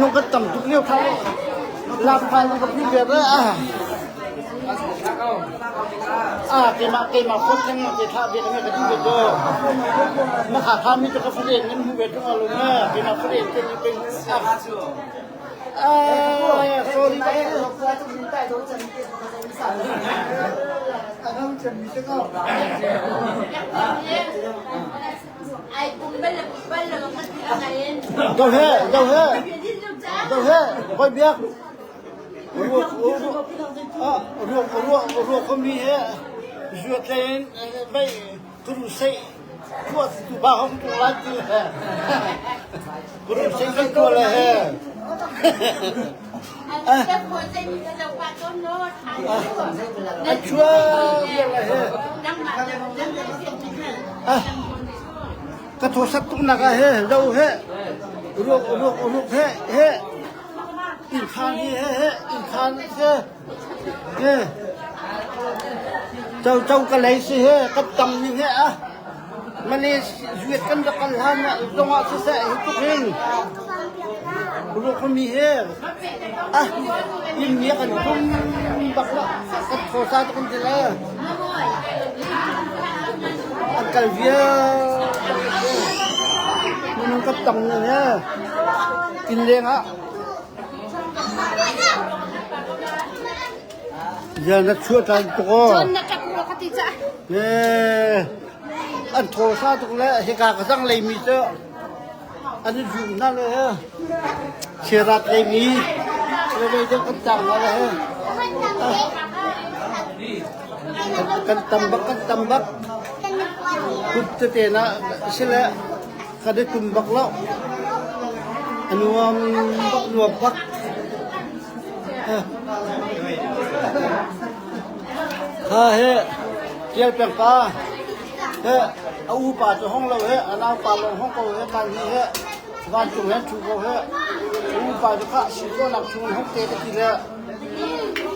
Minung kan tam tuk lio kha lak phan ka phu ve re ah. Ah keimah keimah phot lengmang te thlah ve ka ka duh ve ko. Na kha kha mi ka faren nan hu ve tung alo na keimah faren te ni pe ah. Ah sorry. Dau he, dau he, dau he, koi biak. Ruak ruak ruak ruak kami he zuat len vai kuru sei kuat tu ba hong tu lan ti le kuru sei kan tu le he. A chua le he. Ka thaw sat tuk nak ah he lo he ruak ruak ruak he he inn khan hi he he inn khan he he cho cho ka lei si he ka tam ning he a Malaysia zuet kan rak kal hlan ah zong ah siseh hi tuk hin ruak mi he ah inn mi kan tum bak la kan thaw sa tuk kan ti le An kal vialte minung kan tam ning he inn leng ah ya na chuah tan tuk aw. Cun na ṭap rua ka ti caah. Eh, an thaw sa tuk le hika ka zang lei mi cu an i zum hna le he chirat lei mi le lei deuh kan tang hna le he. Kan tam bak kan tam bak. Kut tete na sile kan i tum bak lo. A nuam bak nuam bak. Kha he tial peng pa he a u pa cu hong lo he a nau pa lawng hong ko he kan hi he vancung he thu ko he a u pa cu kha si ko nak chung hong te ka ti le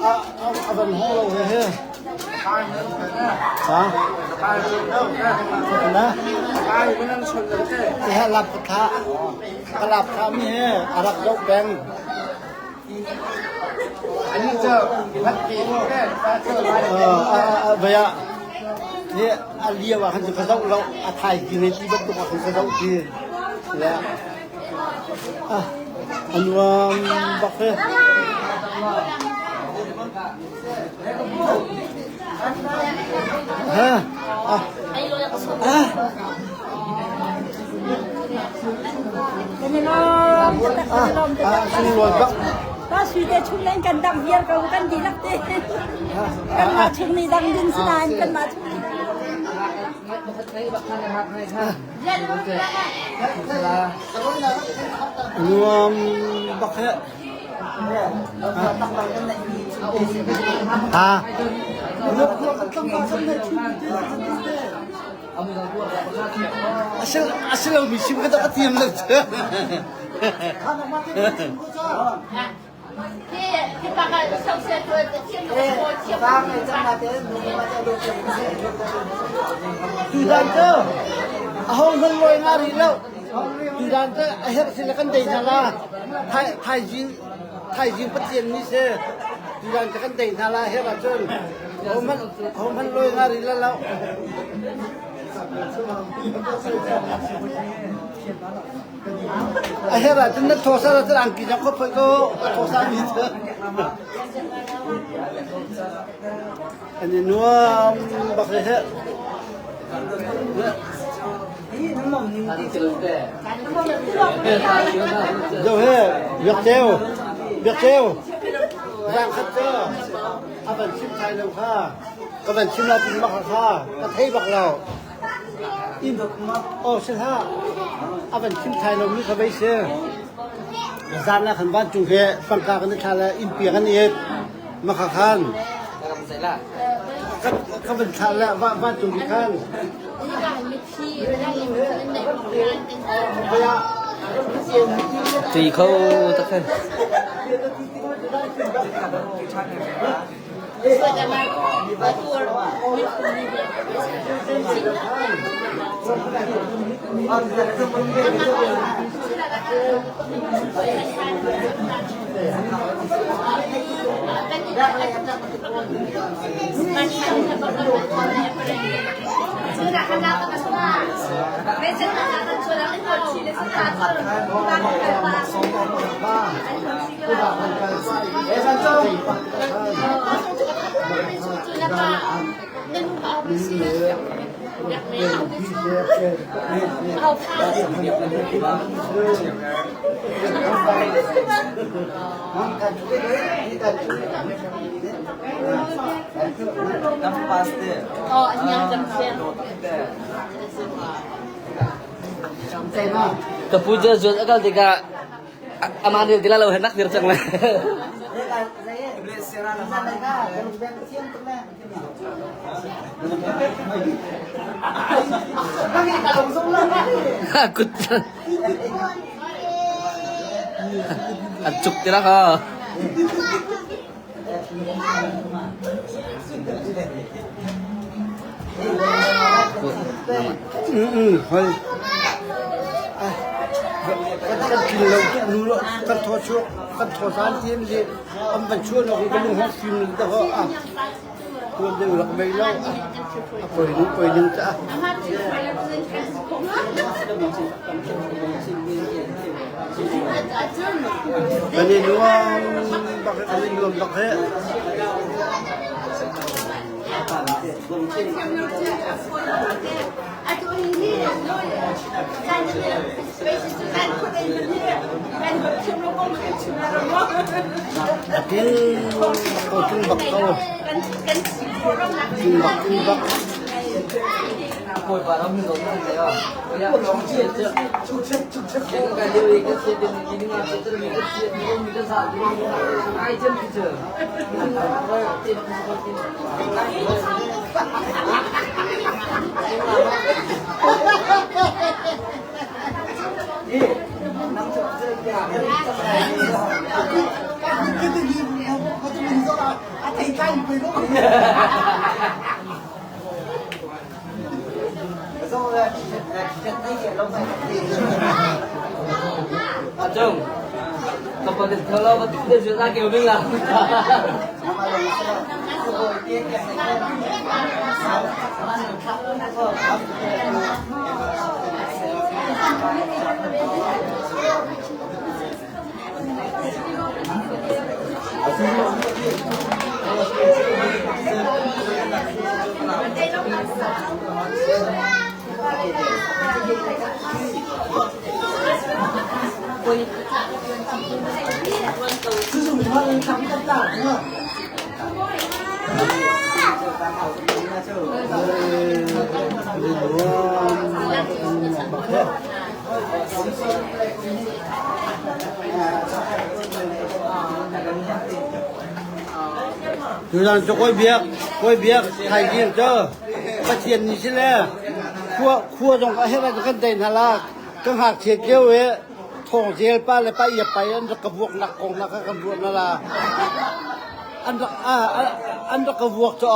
A van hong lo he he. Ha? Na? He lap ka tha. Ka lap tha mi he a rak zoh peng. Vaya ni a liao ah khan cu ka zoh lo a thai ti ne ti bantuk ah khan ka zoh ti. Le A nuam bak he. Ha. Ah. Ah. Ah, ah, sunglawi bak. Ta sui te chung len kan dang viar ko kan dihlak te. Kan mah chung nih dang ding si nain kan mah chung nih Nuam bak he. Ha. Asilo mi sim ka tak tiam lo. Tutan cu aho hmanh lawi nga rih lo. Tutan cu a herh sila kan dei hna la. Thaizing thaizing Pathian nih si. Tutan cu kan dei hna la herh ahcun aho hmanh aho hmanh lawi nga rih la lo. A herh ahcun na thawsar ahcun angki zong kha phoih ko a thawsar mi cu. An i nuam bak le he. Zo he, biak ceu, biak ceu. Zang khat cu a van chim thai lo kha. Ka van chim la tin bak kha. Ka thei bak lo. Aw si hlah. A van chim thai lomi kha vei si. Zan ah khan vancung he pangka kan i thla le innpi kan i et. Makha khan. Ka van thla le vancung bi khan. Tui kho tak khan. Ka pu cu zuan a kal tikah amah nih ti lo he nak dir cang le. Kut an cuk ti la kha. Hoi. Kan tlin lo tuk nu lo kan thaw chuak kan thaw san tiam li an van chuah lo kan lung hong fim da ho a tuan deuh rak mei lo a poi ning poi ning ta. Kan i nuam bak kan i nuam bak he. Akin ko bak ko. King bak king bak. Chung, Tuzan cu kawi biak kawi biak thaizing cu Pathian nih si le khua khua zong a herh ah kan tei hna la ka ngakchia kio i thawngzel pa le pa iap pa an rak ka vuak nak kong na kha kan ruah na la an rak an rak ka vuak cu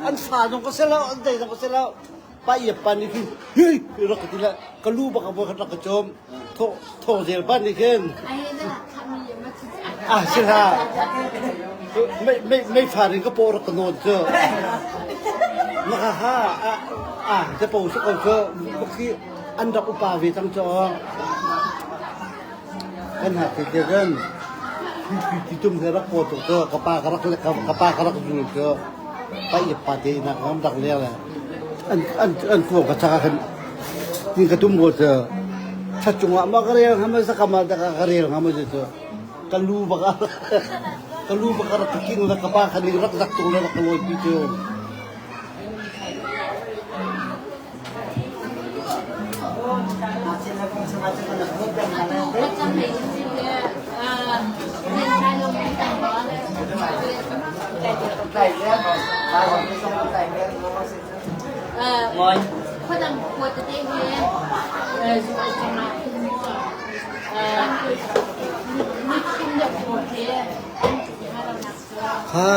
an fa zong ka si lo an zei zong ka si lo pa iap pa nih khin hei rak ka ti le ka lu bak a vuak rak ka cawm thawngzel pa nih khin ah si hlah mei fa ring ka paw rak ka nawn cu maka ha ah te po su ko cu khi an rak upa ve cang cu kan ha te te kan ti tum he rak po tuk cu ka pa ka rak ka pa ka rak zul cu pa i pa te na kam rak le le an an an kuang ka chaka khan ni ka tum ko cu that cungah ma ka rel ngam sa kama da ka rel ngam cu ka lu baka ka lu baka rak king la ka pa khan rak zak tung le rak ka loi pi cu. Ha,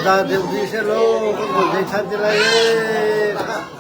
da deuh dih seh law kan kawl zei ṭhan ti lai ee.